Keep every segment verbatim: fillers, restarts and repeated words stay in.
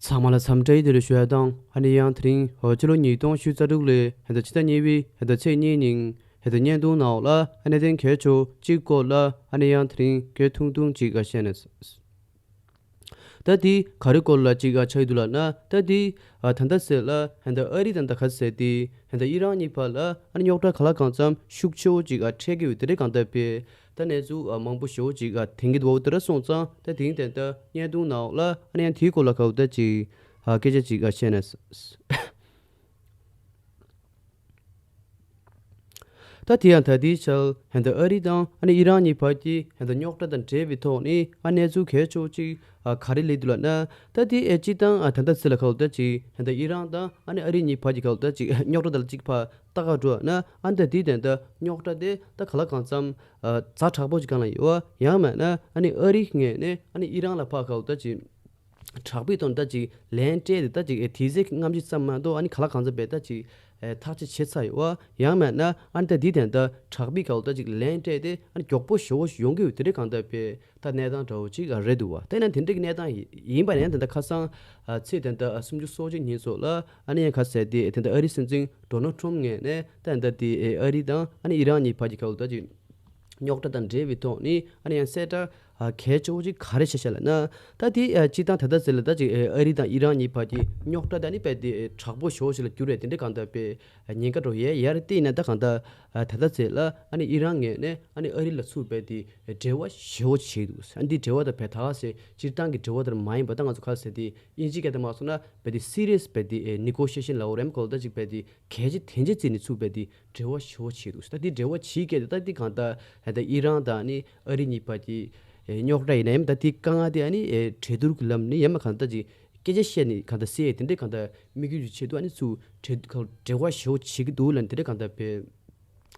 ཚང་མ་ལ་འཚམས་འདྲི་བདེ་ལེགས་ཞུ་ཡ་དང་། ཨ་ནི་ཡང་དེ་རིང་ཕྱི་ལོ་ཉིས་སྟོང་ཉི་ཤུ་རྩ་དྲུག་ལོའི་ཕྱི་ཟླ་གཉིས་པའི་ཚེས་གཉིས་ཉིན་བརྙན་ཐུང་ནང་ལ་གནད་དོན་གལ་ཆེ་བ་གཅིག་སྐོར་ལ་ཨ་ནི་ཡང་དེ་རིང་སྐད་ཐུང་ཐུང་ཅིག་བཤད་ན། ད་དེ་ག་རེ་སྐོར་ལ་ཅིག་ཆགས་ཀྱི་འདུག་ལབ་ན། ད་དེ་ད་ལྟ་ཟེར་ལ་ད་ཨ་རི་དང་ད་ག་ཟེར་དེ་ད་ཨི་རན་གཉིས་བར་ལ་ཨ་ནི་རྙོག་དྲ་ག་ལ་གང་འཚམ་ཤུགས་ཆེ་བོ་ཅིག་འཕྲད་ཀྱི་ཡོད་དེ་རེད། གང་ལྟར་པས་ད་གནས་ཚུལ་མང་པོ་ཞེ་བོ་ཅིག་ཐོན་གྱི་འདུག་བ། དེ་འདྲ་སོང་ཙང་ད་དེ་རིང་ད་ལྟ་བརྙན་ཐུང་ནང་ལ་ཨ་ནི་ཡང་དེའི་སྐོར་ལ་ག་བ་ད་ཅིག་སྐད་ཆ་ཅིག་བཤད་ན། ད་དེ་ཡང་ད་ལྟའི་ཆར་ད་ཨ་རི་དང་ཨ་ནི་ཨི་རན་གཉིས་བར་གྱི་ད་རྙོག་དྲ་དང་འབྲེལ་བའི་ཐོག་ནས་ཨ་གནས་ཚུལ་གལ་ཆེ་བོ་ཅིག་ག་རེ་སླེབས་འདུག་ལབ་ན། ད་དེ་ཨེ་སྤྱིར་བཏང་ད་ལྟ་ཟེར་ལ་ག་བ་ད་ཅིག་ད་ཨི་རན་དང་ཨ་ནི་ཨ་རི་གཉིས་བར་གྱི་ག་བ་ད་ཅིག་རྙོག་དྲ་དང་ཅིག་ཕར་ལྟ་ག་འགྲོ་ན། ཨ་ད་དེ་ད་ད་རྙོག་དྲ་དེ་ད་ག་ལ་གང་འཚམ་ཛ་དྲག་པོ་ཅིག་གང་ལ་ཡོད་བ། ཡང་མིན་ན་ཨ་ནི་ཨ་རིའི་ངོས་ནས་ཨ་ནི་ཨི་རན་ལ་ཕར་ག་བ་ད་ཅིག་དྲག་པོའི་ཐོག་ནས་ད་ཅིག་ལན་སྤྲད་དེ་ད་ཅིག་དེ་ཚེ་གི་རྔམ་བརྗིད་ཙམ་མ་གཏོགས་ཨ་ནི་ག་ལ་གང་འཚམ་པའི་ད་ཅིག་ཐག་གཅོད་བྱས་ཚར་ཡོད་བ། ཡང་མིན་ན་ཨ་ནི་ད་འདི་དེ་ད་དྲག་པོའི་ག་བ་ད་ཅིག་ལན་སྤྲད་དེ་ཨ་ནི་མགྱོགས་པོ་ཞེ་བོ་ཞིག་ཡོང་གི་ཡོད་དེ་རེད། གང་ལྟར་པས་ད་གནས་སྟངས་འདྲ་བོ་ཅིག་རེད་འདུག་བ། དེ་ན་དེ་འདྲ་གི་གནས་སྟངས་ཡིན་པ་ནས་ད་ལྟ་ཁ་སང་ཚེས་ད་ལྟ་སུམ་ཅུ་སོ་གཅིག་ཉིན་སོགས་ལ་ཨ་ནི་ཡང་ག་ཟེར་དེ་ད་ལྟ་ཨ་རིའི་སྲིད་འཛིན་ཌོ་ནལ་ཊམ་ངོས་ནས་ད་ལྟ་དེ་ཨ་རི་དང་ཨ་ནི་ཨི་རན་གཉིས་བར་གྱི་ག་བ་ད་ཅིག་རྙོག་དྲ་དང་འབྲེལ་བའི་ཐོག་ནས་ཨ་ནི་ཡང་གསལ་བསྒྲགས་གལ་ཆེ་བོ་ཅིག་ག་རེ་བྱས་ཤག་ལབ་ན། ད་དེ་སྤྱིར་བཏང་ད་ལྟ་ཟེར་ལ་ད་ཅིག་ཨ་རི་དང་ཨི་རན་གཉིས་བར་གྱི་རྙོག་དྲ་དེ་ཨ་ནི་དཔེ་དེ་དྲག་པོ་ཞེ་བོ་ཞིག་ལ་གྱུར་རེད། དེ་འདྲ་གང་ལྟར་པས་ཉེན་ཁ་འགྲོ་ཡས་ཡར་བལྟས་ན། ད་གང་ལྟར་ད་ལྟ་ཟེར་ལ་ཨ་ནི་ཨི་རན་ངོས་ནས་ཨ་ནི་ཨ་རི་ལ་ཚུར་དཔེ་དེ་འབྲེལ་བ་ཞེ་བོ་བྱས་འདུག་ཨ་འདི་འབྲེལ་བ་དང་དཔེ་ད་ག་ཟེར་སྤྱིར་བཏང་གི་འབྲེལ་བ་དེ་མ་ཡིན་པ། ད་ང་ཚོ་ག་ཟེར་དེ་དབྱིན་ཇིའི་སྐད་དུ་མ་སོང་ན་དཔེ་དེ་སི་རི་ཡས་དཔེ་དེ་ནེ་གོ་ཤི་ཨེ་ཤན་ལབ་དགོས་རེད། མ་གོ་ད་ཅིག་དཔེ་དེ་གལ་ཆེ་དོན་ཆེ་བརྩིས་ནས་ཚུར་དཔེ་དེ་འབྲེལ་བ་ཞེ་བོ་བྱས་འདུག་ད་དེ་འབྲེལ་བ་བྱེད་སྐད་དེ་ད་དེ་གང་ལྟར་ད་ཨི་རན་དང་ནི་ཨ་རི་གཉིས་བར་གྱི་རྙོག་དྲ་ཡིན་ན་ཡང་ད་དེ་དཀའ་ངལ་དེ་ཨ་ནི་གྲོས་བསྡུར་གྱི་ལམ་ནས་ཡང་མ་གང་ལྟར་ཅིག་སྐད་ཆ་བཤད་ནས་གང་ལྟར་སེལ་དེ་འདྲའི་གང་ལྟར་དམིགས་ཡུལ་གྱི་ཆེད་དུ་ཨ་ནི་ཚུར་འབྲེལ་གང་འབྲེལ་བ་ཞེ་བོ་བྱེད་ཀྱི་འདུག་ལབ་ནས་དེ་འདྲའི་གང་ལྟར་དཔེ་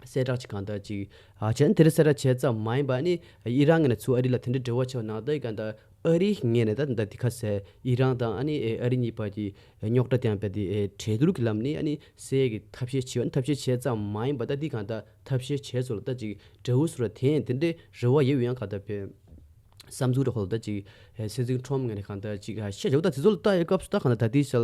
གསལ་བསྒྲགས་ཅིག་གང་ལྟར་ཅིག་ཨ་བྱས་ན། དེ་འདྲ་གསལ་བསྒྲགས་བྱས་ཙམ་མ་ཡིན་པ་ཨ་ནི་ཨི་རན་ངོས་ནས་ཚུར་ཨ་རི་ལ་དེ་འདྲའི་འབྲེལ་བ་བྱས་པ་ནང་ལྟར་གང་ལྟར་ཨ་རིའི་ངོས་ནས་ད་ད་དེ་ག་ཟེར་ཨི་རན་དང་ཨ་ནི་ཨ་རི་གཉིས་བར་གྱི་རྙོག་དྲ་དེའང་དཔེ་དེ་གྲོས་བསྡུར་གྱི་ལམ་ནས་ཨ་ནི་སེལ་གྱི་ཐབས་ཤེས་བྱས་པ་ནི། ཐབས་ཤེས་བྱས་ཙམ་མ་ཡིན་པ་ད་འདི་གང་ལྟར་ཐབས་ཤེས་བྱས་སོང་ལ་ད་ཅིག་འབྲས་བུ་སུ་ར་དེ་ཡང་དེ་འདྲའི་རེ་བ་ཡོད་ཡང་གང་ལྟར་དཔེ་བསམ་ཚུལ་འདྲ་ཁོ་ལ་ད་ཅིག་སྲིད་འཛིན་ཊམ་ངོས་ནས་གང་ལྟར་ཅིག་བཤད་བྱས་པ། ད་དེ་ཚོ་ལ་ལྟ་ཡི་སྐབས་སུ་ད་གང་ལྟར་ད་ལྟའི་ཆར་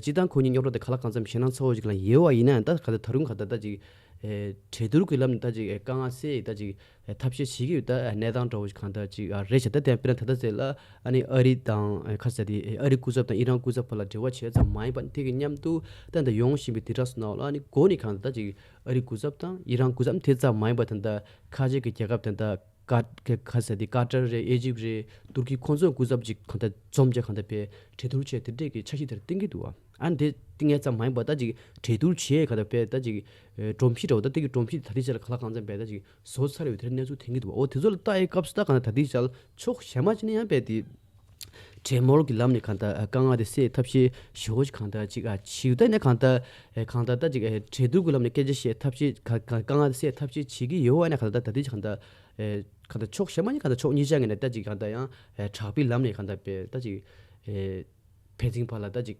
སྤྱིར་བཏང་ཁོ་གཉིས་རྙོག་དྲ་དེ་ག་ལ་གང་འཚམ་ཞེད་སྣང་ཚ་བོ་ཞིག་ལ་ཡོད་པ་ཡིན་ན་ཡང་། ད་གང་ལྟར་ད་རུང་གང་ལྟར་ད་ཅིག་གྲོས་བསྡུར་གྱི་ལམ་ནས་ད་ཅིག་དཀའ་ངལ་སེལ་ཡི་ད་ཅིག་ཐབས་ཤེས་བྱེད་ཀྱི་ཡོད། ད་གནས་སྟངས་འདྲ་བོ་ཞིག་གང་ལྟར་ཅིག་རེད་ཤག་ད་དེ་དཔེར་ན་ད་ལྟ་ཟེར་ལ་ཨ་ནི་ཨ་རི་དང་ཁ་ས་དེ་ཨ་རི་སྐུ་ཚབ་དང་ཨི་རན་སྐུ་ཚབ་བར་ལ་འབྲེལ་བ་བྱས་ཙམ་མ་ཡིན་པ་དེ་གི་མཉམ་དུ་ད་ད་ཡོང་བཞིན་པའི་དེ་དྲག་སོང་ན་ལ་ཨ་ནི་འགོ་ནས་གང་ལྟར་ད་ཅིག་ཨ་རི་སྐུ་ཚབ་དང་ཨི་རན་སྐུ་ཚབ་དེ་ཙམ་མ་ཡིན་པ་ད་ད་ཁ་ཆེ་གི་རྒྱལ་ཁབ་ད་ད་ཀ་ཀ་ཁ་ས་དེ་ཀ་ཏར་རེད། ཨེ་ཇིབ་རེད། ཏུར་ཀི་ཁོང་ཚོའི་སྐུ་ཚབ་ཅིག་གང་ལྟར་འཛོམས་བྱས་གང་ལྟར་དཔེ་གྲོས་བསྡུར་བྱས་དེ་འདྲས་ཀྱི་འཆར་གཞི་དེར་བཏིང་གི་འདུག་བ། ཨ་ནི་དེ་བཏིང་ཡས་ཙམ་མ་ཡིན་པ་ད་ཅིག་གྲོས་བསྡུར་བྱས་གང་ལྟར་དཔེ་ད་ཅིག་སྒྲོམ་གཞི་འདྲ་བོ་ད་དེ་གི་སྒྲོམ་གཞི་ད་ལྟའི་ཆར་ལ་ག་ལ་གང་འཚམ་དཔེ་ད་ཅིག་བཟོ་ཚར་ཡོད་དེར་གནས་ཚུལ་ཐོན་གྱི་འདུག་བ། འོ་དེ་ཚོ་ལ་ལྟ་ཡི་སྐབས་སུ་ད་གང་ལྟར་ད་ལྟའི་ཆར་ཕྱོགས་གཞན་མ་ཅིག་ནས་ཡང་དཔེ་དེ་གྲོས་མོལ་གྱི་ལམ་ནས་གང་ལྟར་དཀའ་ངལ་དེ་སེལ་ཐབས་ཤེས་ཞེ་པོ་ཅིག་གང་ལྟར་ཅིག་ཨ་བྱེད་ཡོད། ད་ནས་གང་ལྟར་གང་ལྟར་ད་ཅིག་གྲོས་བསྡུར་གྱི་ལམ་ནས་སྐད་ཆ་བཤད་ཐབས་ཤེས་ག་ག་དཀའ་ངལ་དེ་སེལ་ཐབས་ཤེས་བྱེད་ཀྱི་ཡོད་པ་ནས་གང་ལྟར་ད་ལྟའི་ཆར་གང་ལྟར་གང་ལྟར་ཕྱོགས་གཞན་མ་ནས་གང་ལྟར་ཕྱོགས་གཉིས་ཆ་ངོས་ནས་ད་ཅིག་གང་ལྟར་ཡང་དྲག་པོའི་ལམ་ནས་གང་ལྟར་དཔེ་ད་ཅིག་ཕན་ཚུན་བར་ལ་ད་ཅིག་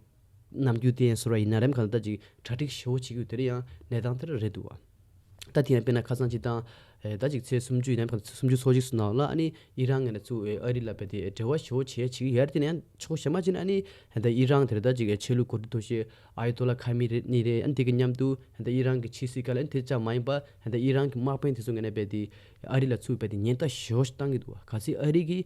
ནམ་རྒྱུན་དེ་ཡང་ཟུར་བ་ཡིན་ན་རེམ་གང་ལྟར་ཅིག་གྲ་སྒྲིག་ཞེ་པོ་བྱེད་ཀྱི་ཡོད་དེ་རེད། ཡང་གནས་སྟངས་དེ་རེད་འདུག་བ། ད་དེ་ཡང་དཔེར་ན་ཁ་སང་སྤྱིར་བཏང་ཨེ་ད་ཅིག་ཚེས་སུམ་ཅུ་ཡིན་ནའི་གང་ལྟར་སུམ་ཅུ་སོ་གཅིག་སོང་ནའང་ལ་ཨ་ནི་ཨི་རན་ངོས་ནས་ཚུར་ཨེ་ཨ་རི་ལ་དཔེ་དེ་འབྲེལ་བ་ཞེ་པོ་བྱེད་བྱེད་ཀྱི་ཡོད་རེད། དེ་ནས་ཡང་ཕྱོགས་གཞན་མ་ཅིག་ནས་ཨ་ནི་ད་ཨི་རན་དེར་ད་ཅིག་ཨེ་ཆོས་ལུགས་གོ་སྒྲིག་དོ་ཤེས་ཨ་ཡ་ཏོ་ལ་ཁ་མི་རེ་ནི་རེད། ཨ་ནི་དེ་གི་མཉམ་དུ་ད་ཨི་རན་གྱི་ཕྱི་སྲིད་བཀའ་བློན་དེ་ཙམ་མ་ཡིན་པ་ད་ཨི་རན་གྱི་དམག་དཔོན་དེ་ཚོ་ངོས་ནས་དཔེ་དེ་ཨ་རི་ལ་ཚུར་དཔེ་དེ་ཉེན་བརྡ་ཞེ་པོ་ཞིག་བཏང་གི་འདུག་བ། གལ་སྲིད་ཨ་རི་གིས་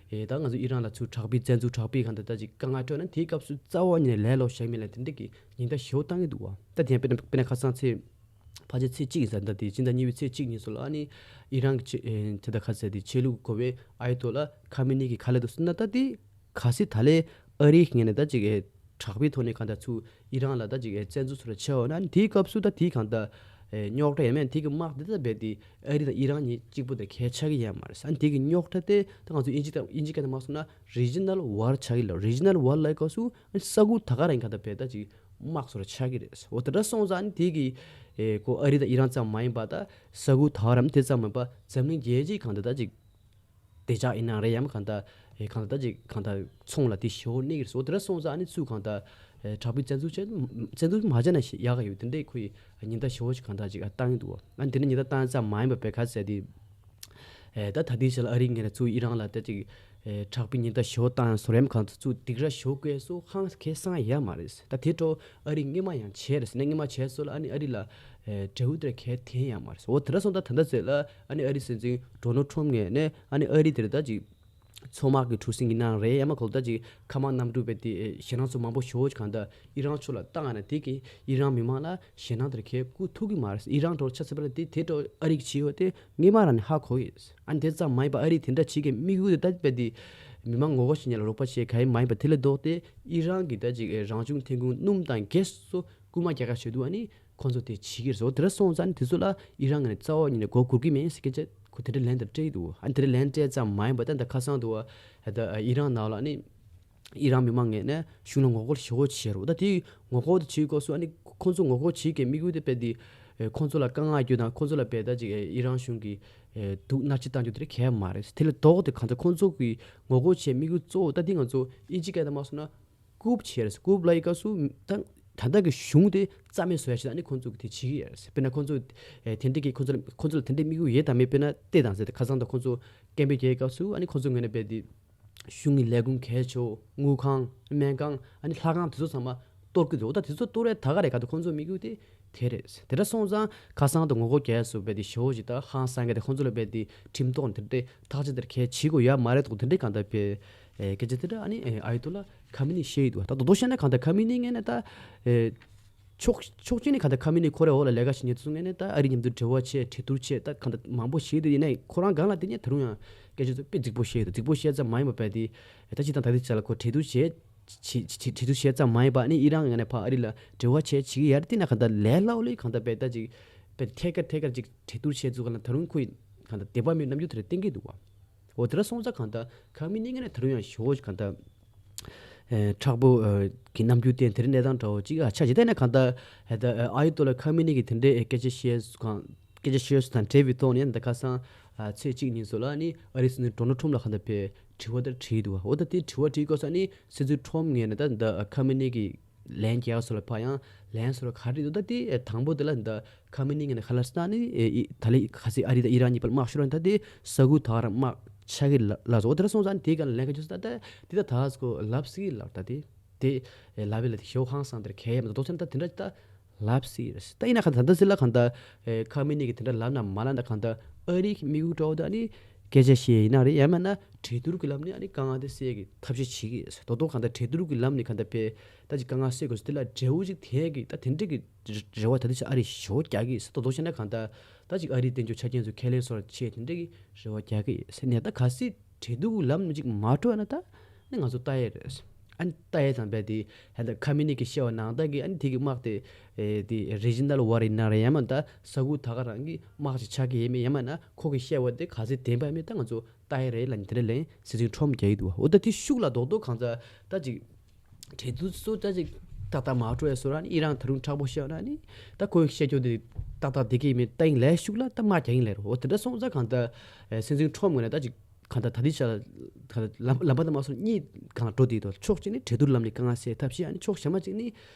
ཨེ་ད་ང་ཚོ་ཨི་རན་ལ་ཚུར་དྲག་པོའི་བཙན་འཛུལ་དྲག་པོའི་གང་ལྟར་ད་ཅིག་དཀའ་ངལ་སྤྲོད་ན་དེའི་སྐབས་སུ་རྩ་བ་ཉིད་ནས་ལས་ལོག་བཞག་མིན་ལ་དེ་འདྲ་གི་ཉེན་བརྡ་ཞེ་པོ་བཏང་གི་འདུག་བ། ད་དེ་ཡང་དཔེར་ན་དཔེར་ན་ཁ་སང་ཚེས་ཕལ་ཆེར་ཚེས་གཅིག་ཡིན་ས་ད་དེ་ཕྱི་ཟླ་གཉིས་པའི་ཚེས་གཅིག་ཉིན་སོགས་ལ་ཨ་ནི་ཨི་རན་གྱི་ཆེ་ཨེ་དེ་ད་ག་ཟེར་དེ་ཆོས་ལུགས་གོ་བའི་ཨ་ཡ་ཏོ་ལ་ཁ་མི་ནི་གི་ག་ལེ་དུ་སུ་ན་ད་དེ་གལ་སྲིད་ད་ལས་ཨ་རིའི་ངོས་ནས་ད་ཅིག་ཨེ་དྲག་པོའི་ཐོག་ནས་གང་ལྟར་ཚུར་ཨི་རན་ལ་ད་ཅིག་ཨེ་བཙན་འཛུལ་ཚུར་བྱས་འོ་ན་ཨ་ནི་དེའི་སྐབས་སུ་ད་དེའི་གང་ལྟར་ཨེ་རྙོག་དྲ་ཡང་མིན་དེ་གི་དམག་དེ་ད་རྦད་དེ་ཨ་རི་དང་ཨི་རན་གཉིས་གཅིག་པུ་དང་ཁྱད་ཆགས་ཀྱི་ཡོད་མ་རེད། ཨ་ནི་དེ་གི་རྙོག་དྲ་དེ་ད་ང་ཚོ་དབྱིན་ཇི་དང་དབྱིན་ཇི་སྐད་ནང་མ་སོང་ན་རི་ཇི་ནལ་ཝར་ཆགས་ཀྱི་ལ། རི་ཇི་ནལ་ཝར་ལབ་སྐབས་སུ་ཨ་ནི་ས་ཁུལ་ད་ག་རང་གང་ལྟར་རྦད་ད་ཅིག་དམག་ཚུར་ཆགས་ཀྱི་རེད། འོ་དེ་འདྲ་སོང་ཙང་ཨ་ནི་དེ་གི་ཨེ་ཁོ་ཨ་རི་དང་ཨི་རན་ཙམ་མ་ཡིན་པ་ད་ས་ཁུལ་ད་ག་རང་དེ་ཙམ་མིན་པ་འཛམ་གླིང་རྒྱལ་སྤྱིའི་གང་ལྟར་ད་ཅིག་བདེ་འཇགས་ཡིན་ན་རེད་ཡང་གང་ལྟར་ཨེ་གང་ལྟར་ད་ཅིག་གང་ལྟར་ཚོང་ལ་དེ་ཞེ་པོ་གནོད་ཀྱི་རེད། འོ་དེ་འདྲ་སོང་ཙང་ཨ་ནི་ཚུར་གང་ལྟར་ཨེ་དྲག་པོའི་བཙན་འཛུལ་བྱས་བཙན་འཛུལ་མ་བྱས་ན་ཡག་གི་ཡོད། དེ་འདྲའི་ཁོ་ཡི་ཉེན་བརྡ་ཞེ་པོ་ཞིག་གང་ལྟར་ཅིག་བཏང་གི་འདུག་བ། ཨ་ནི་དེ་ནི་ཉེན་བརྡ་བཏང་ཙམ་མ་ཡིན་པ་བས་ག་ཟེར་དེ་ཨེ་ད་ད་ལྟའི་ཆར་ལ་ཨ་རིའི་ངོས་ནས་ཚུར་ཨི་རན་ལ་ད་ཅིག་ ཨེ་དྲག་པོའི་ཉེན་བརྡ་ཞེ་པོ་བཏང་ཡང་སོ་རེམ་གང་དུ་ཚུར་སྡིགས་ར་ཞེ་པོ་བསྐུལ་སོ་ཧང་ཁེ་སང་ཡ་མ་རེད། ད་དེ་འཕྲོ་ཨ་རི་སྔོན་མ་ཡང་བྱས་རེད་ཟེར་ནས་སྔོན་མ་བྱས་སོ་ལ་ཨ་ནི་ཨ་རི་ལ་ཨེ་འབྲས་བུ་དེར་ཁེ་ཐེན་ཡ་མ་རེད། འོ་དེ་འདྲ་སོང་ད་ད་ལྟ་ཟེར་ལ་ཨ་ནི་ཨ་རི་སྲིད་འཛིན་ཌོ་ནལ་ཊམ་ངོས་ནས་ཨ་ནི་ཨ་རི་དེར་ད་ཅིག་མཚོ་དམག་གི་གྲུ་གཟིངས་ཀྱི་ནང་རེད་ཡ་མ་གོ་ད་ཅིག་མཁའ་དམག་གནམ་གྲུ་བས་དེ་ཞེད་སྣང་ཚོ་མང་པོ་ཞེ་པོ་ཅིག་གང་ད་ཨི་རན་ཕྱོགས་ལ་བཏང་ཡ་ན་དེ་གི་ཨི་རན་མི་མང་ལ་ཞེད་སྣང་དེར་ཁེ་བསྐུལ་ཐུབ་ཀྱི་མ་རེད། ཨི་རན་འཕྲོ་ཆ་ཚང་པ་ལ་དེ་དེ་འཕྲོ་ཨ་རི་གི་བྱེད་ཡོད་དེ། ངས་མ་རང་ནས་ཧ་གོ་ཡོད། ཨ་ནི་དེ་ཙམ་མ་ཡིན་པ་ཨ་རིའི་དེ་འདྲ་བྱེད་མཁན་དམིགས་ཡུལ་དེ་ད་རྦད་དེ་མི་མང་ངོ་རྒོལ་བྱེད་མཁན་ལ་རོགས་པ་བྱེད་ག་ཡི་མ་ཡིན་པ་དེ་ལས་ལྡོག་སྟེ་ཨི་རན་གྱི་ད་ཅིག་རང་བྱུང་ཐོན་ཁུངས་སྣུམ་དང་གྷེ་སི་ཚོ་རྐུན་མ་རྒྱག་ག་བྱེད་དུས་ཨ་ནི་ཁོང་ཚོ་དེ་བྱེད་ཀྱི་རེད་ཟེར། འོ་དེ་འདྲ་སོང་ཙང་ཨ་ནི་དེ་ཚོ་ལ་ཨི་རན་ངོས་ནས་རྩ་བ་ཉིད་ནས་མགོ་སྒུར་གྱི་མེད་ཟེར་སྐད་ཆ་ཁོ་དེ་འདྲ་ལན་དེ་སྤྲད་འདུག་ཨ་ནི་དེ་འདྲ་ལན་སྤྲད་ཙམ་མ་ཡིན་པ་ད་ད་ཁ་སང་དུ་ཨ་ད་ཨི་རན་ནང་ལ་ཨ་ནི། ཨི་རན་མི་མང་ངོས་ནས་གཞུང་ལ་ངོ་རྒོལ་ཞེ་པོ་བྱས་རེད། ད་དེ་ངོ་རྒོལ་དེ་བྱེད་སྐབས་སུ་ཨ་ནི་ཁོང་ཚོ་ངོ་རྒོལ་བྱེད་མཁན་དམིགས་ཡུལ་དེ་རྦད་དེ་ཨེ་ཁོང་ཚོ་ལ་དཀའ་ངལ་རྒྱུ་དང་ཁོང་ཚོ་ལ་རྦད་ད་ཅིག་ཨེ་ཨི་རན་གཞུང་གིས་ཨེ་སྡུག་མནར་གཅོད་བཏང་རྒྱུ་དེ་རེད་གལ་མ་རེད། དེ་ལས་ལྡོག་སྟེ་གང་ལྟར་ཁོང་ཚོ་གི་ངོ་རྒོལ་བྱེད་དམིགས་ཡུལ་གཙོ་བོ་ད་དེ་ང་ཚོ་ཨིན་ཇི་སྐད་དུ་མ་སོང་ན་ཀུབ་བྱས་རེད། ཀུབ་ལབ་ཡི་སྐབས་སུ་ད་ད་ལྟ་གི་གཞུང་དེ་རྩ་མེད་བཟོ་ཡ་ཞིག་ད་ཨ་ནི་ཁོང་ཚོ་གི་དེ་བྱེད་ཀྱི་ཡོད་རེད། དཔེར་ན་ཁོང་ཚོ་ཨེ་དེ་འདྲ་གི་ཁོང་ཚོ་ལ་ཁོང་ཚོ་ལ་དེ་འདྲའི་དམིགས་ཡུལ་ཡོད་དམ་མེད་དཔེར་ན་བལྟས་དང་ཟེར་ཏེ་ཁ་སང་ད་ཁོང་ཚོ་སྐད་འབོད་རྒྱག་ཡི་སྐབས་སུ་ཨ་ནི་ཁོང་ཚོ་ངོས་ནས་རྦད་དེ། གཞུང་གི་ལས་ཁུངས་གལ་ཆེ་བོ་དངུལ་ཁང་སྨན་ཁང་ཨ་ནི་ལྷ་ཁང་དེ་ཚོ་ཚང་མ་གཏོར་གྱི་འདུག་ད་དེ་ཚོ་གཏོར་བའི་ད་ག་རེད་ག་ད་ཁོང་ཚོ་དམིགས་ཡུལ་དེ་དེ་རེད། དེ་འདྲ་སོང་ཙང་ཁ་སང་དུ་ངོ་རྒོལ་རྒྱག་སུ་རྦད་དེ་ཞེ་པོ་ཞིག་ད་ཧང་སང་གི་དེ་ཁོང་ཚོ་ལ་རྦད་དེ་ཁྲིམས་ཐོག་ནས་དེ་འདྲའི་ཐག་གཅོད་དེར་གལ་བྱེད་དགོས་ཡ་མ་རེད་དོག་དེ་འདྲའི་གང་ལྟར་པའི་ཨེ་སྐད་ཆ་དེ་འདྲ་ཨ་ནི་ཨེ་ཨ་ཡ་ཏུ་ལ་ཁ་མི་ནི་བཤད་ཡི་འདུག་ད་དོ་དོ་བཤད་ན་གང་ལྟར་ཁ་མི་ནི་ངས་ནས་ད་ཨེ། ཕྱོགས་ཕྱོགས་གཅིག་ནས་གང་ལྟར་ཁ་མི་ནི་ཁོ་རའི་འོག་ལ་ལས་ཀ་བྱེད་མཁན་ཚོ་ངོས་ནས་ད་ཨ་རི་མཉམ་དུ་འབྲེལ་བ་བྱས་གྲོས་བསྡུར་བྱས་ད་གང་ལྟར་མང་པོ་བྱས་ཏེ་ཡིན་ནའི་ཁོ་རང་སྒང་ལ་དེ་ནས་ད་རུང་ཡང་སྐད་ཆ་ཚོ་དཔེ་རྫིག་པོ་བཤད་འདུག་རྫིག་པོ་བཤད་ཙམ་མ་ཡིན་པ་རྦད་དེ་ད་སྤྱིར་བཏང་ད་ལྟའི་ཆ་ལ་ཁོ་གྲོས་བསྡུར་བྱས་བྱས་བྱས་གྲོས་བསྡུར་བྱས་ཙམ་མ་ཡིན་པ་ནི་ཨི་རན་ངོས་ནས་ཕར་ཨ་རི་ལ་འབྲེལ་བ་བྱས་བྱེད་ཀྱི་ཡ་རེད། དེ་ན་གང་ལྟར་ལས་སླ་པོ་ལས་གང་ལྟར་རྦད་ད་ཅིག་རྦད་ཐད་ཀར་ཐད་ཀར་ཅིག་གྲོས་བསྡུར་བྱས་ཚུལ་གང་ལ་ད་རུང་ཁོ་ཡིས་གང་ལྟར་དད་པ་མེད་རྣམ་འགྱུར་དེ་རེ་བསྟན་གྱི་འདུག་བ། འོ་དེ་འདྲ་སོང་ཙང་གང་ལྟར་ཁ་མི་ནི་ངོས་ནས་ད་རུང་ཡང་ཞེ་པོ་གང་ལྟར། ཨེ་དྲག་པོ་ཨེ་གི་རྣམ་འགྱུར་བསྟན་དེ་རིང་གནས་སྟངས་འདྲ་བོ་ཅིག་ཨ་ཆགས་ཀྱི། དེ་ནས་གང་ལྟར་ཨེ་ད་ཨ་ཡ་ཏུ་ལ་ཁ་མི་ནི་གི་དེ་འདྲའི་ཨེ་སྐད་ཆ་བཤད་གང་སྐད་ཆ་བཤད་སུ་དང་འབྲེལ་བའི་ཐོག་ནས་ད་ཁ་སང་ཨ་ཚེས་གཅིག་ཉིན་སོ་ལ་ནི་ཨ་རིའི་སྲིད་འཛིན་ཌོ་ནལ་ཁྲོམ་ལ་གང་ལྟར་པའི་དྲི་བ་དེ་དྲིས་འདུག་འོ་ད་དེ་དྲི་བ་དྲིས་སྐབས་སུ་ནི་སྲིད་འཛིན་ཁྲོམ་ངོས་ནས་ད་ད་ཁ་མི་ནི་གི་ལན་རྒྱག་སོ་ལ་ཕ་ཡང་ལན་སོ་ལ་ག་རེ་འདུག་ད་དེ་ཨེ་དང་པོ་དེ་ལ་ད། ཁ་མི་ནི་ངོས་ནས་ཁ་ལ་སྟ་ནི་ཨེ་ཨི་ད་ལི་ཁ་སི་ཨ་རི་དང་ཨི་རན་གཉིས་བར་དམག་ཤོར་བ་ད་དེ་ས་ཁུལ་ད་ག་རང་དམག་ཆགས་ཀྱི་ལ་ལ་བཟོ་དེ་ར་སོང་ཙང་དེ་ག་ལ་ལན་ཁ་ཆུ་ས་ད་དེ་ད་ད་སྐོ་ལབ་སི་ལབ་ད་དེ་དེ་ཨེ་ལབ་ཡི་ལ་དེ་ཞོ་ཧང་སང་དེར་ཁེ་ཡ་མ་ད་དོ་ཚན་ད་དེ་འདྲ་ད་ལབ་སི་རེད། ད་ཡིན་ན་ཁ་ད་ད་སི་ལ་ཁ་ད་ཨེ་ཁ་མི་ནི་གི་དེ་འདྲ་ལབ་ན་མ་ལབ་ན་ཁ་ད་ཨ་རི་གི་མི་གུ་འགྲོ་ད་ནི་སྐད་ཆ་བཤད་ཡིན་ན་རེད། ཡང་མིན་ན་གྲོས་བསྡུར་གི་ལམ་ནས་ཨ་ནི་དཀའ་ངལ་དེ་སེལ་གི་ཐབས་ཤེས་བྱེད་གི་ཡོད་ཟེར། དོ་དོ་གང་ལྟར་གྲོས་བསྡུར་གི་ལམ་ནས་གང་ལྟར་ཕེ་ད་ཅིག་དཀའ་ངལ་སེལ་དགོས་ཟེར་དེ་ལ་འབྲས་བུ་ཅིག་ཐོན་གི་ད་དེ་འདྲ་གི་རེ་བ་ད་ལྟ་ཅིག་ཨ་རི་ཞོ་རྒྱག་གི་ཡོད་ཟེར། དོ་དོ་བྱས་ན་གང་ལྟར་ད་ཅིག་ཨ་རིའི་བཙན་བྱོལ་ཆ་རྐྱེན་ཚོ་ཁས་ལེན་སོགས་བྱེད་དེ་འདྲ་གི་རེ་བ་རྒྱག་གི་ཡོད་ཟེར་ནས་ད་གལ་སྲིད་གྲོས་བསྡུར་གི་ལམ་ནས་ཅིག་མ་འགྲོ་ན་ད་ནི་ང་ཚོ་ལྟ་ཡས་རེད། ཨ་ནི་ལྟ་ཡས་དང་རྦད་དེ་ཧན་ད་ཁ་མི་ནི་གི་བཤད་པ་ནང་ལྟར་གི་ཨ་ནི་དེ་གི་དམག་དེ་ཨེ་དེ་རི་ཇི་ནལ་ཝར་ཡིན་ན་རེད། ཡང་མིན་ད་ས་ཁུལ་ད་ག་རང་གི་དམག་ཅིག་ཆགས་ཀྱི་ཡོད་མེད། ཡང་མིན་ན་ཁོ་གི་བཤད་པ་དེ་ག་ཚོད་བདེན་པ་མེད་ད་ང་ཚོ་ལྟ་ཡས་རེད་ལབ་ནས་དེ་འདྲ་ལན་སྲིད་འཛིན་ཁྲོམ་རྒྱག་གི་འདུག་འོ་ད་དེ་ཤུགས་ལ་རྡོག་རྡོག་གང་ཚ་ད་ཅིག་གྲོས་བསྡུར་ཚོ་ད་ཅིག་ཏག་ཏག་མ་འགྲོ་ཡ་བཟོ་ར་ནི་ཨི་རན་ད་རུང་དྲག་པོ་བཤད་ན་ནི་ད་ཁོའི་བཤད་རྒྱུ་དེ་ཏག་ཏག་བསྡད་ཀྱི་མེད་ད་ཡིན་ལས་ཤུགས་ལ་ད་དམག་རྒྱག་གི་ལས་རོ། འོ་དེ་འདྲ་སོང་ཙང་གང་ད་ཨེ་སྲིད་འཛིན་ཁྲོམ་ངོས་ནས་ད་ཅིག་གང་ད་ད་ལྟའི་ཆ་ལ་ད་ལམ་ལམ་པ་ད་མ་སོང་གཉིས་གང་ལ་འགྲོ་དེ་དོ་ཕྱོགས་གཅིག་ནི་གྲོས་བསྡུར་ལམ་ནས་དཀའ་ངལ་སེལ་ཐབས་ཤེས། ཨ་ནི་ཕྱོགས་གཞན་མ་གཅིག་ནི་